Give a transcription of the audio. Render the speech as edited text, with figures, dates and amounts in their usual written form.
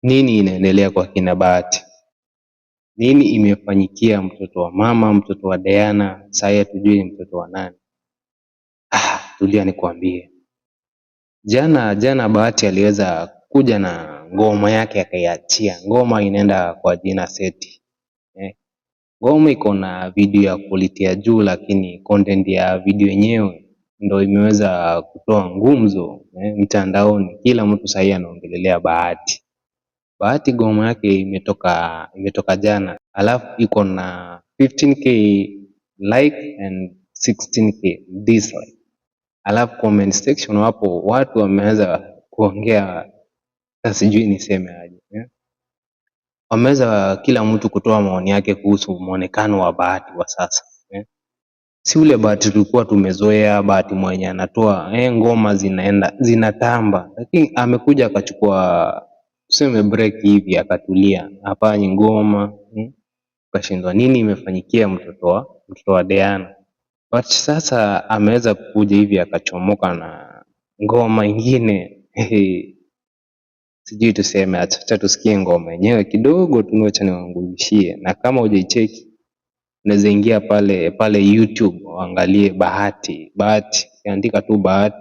Nini inaendelea kwa kina Bahati? Nini imefanyikia mtoto wa mama, mtoto wa Diana? Sahii hatujui ni mtoto wa nani. Ah, tulia nikwambie. Jana jana Bahati aliweza kuja na ngoma yake akaiachia. Ngoma inaenda kwa jina Seti. Eh, ngoma iko na video ya quality ya juu, lakini content ya video yenyewe ndo imeweza kutoa ngumzo mtandaoni. Kila mtu sahii anaongelelea Bahati. Bahati ngoma yake imetoka jana, alafu iko na 15K like and 16K dislike. Alafu comment section hapo watu wameanza kuongea, sasa sijui niseme aje eh? Wameweza kila mtu kutoa maoni yake kuhusu muonekano wa Bahati wa sasa eh? Si ule Bahati tulikuwa tumezoea, Bahati mwenye anatoa ngoma zinaenda zinatamba, lakini amekuja akachukua tuseme break hivi akatulia, hafanyi ngoma. Ukashindwa nini imefanyikia mtoto wa Diana. But sasa ameweza kuja hivi akachomoka na ngoma ingine, sijui tuseme, acha tusikie ngoma yenyewe kidogo tu, acha niwaangushe, na kama hujaicheki unaweza ingia pale pale YouTube uangalie Bahati. Bahati, andika tu Bahati.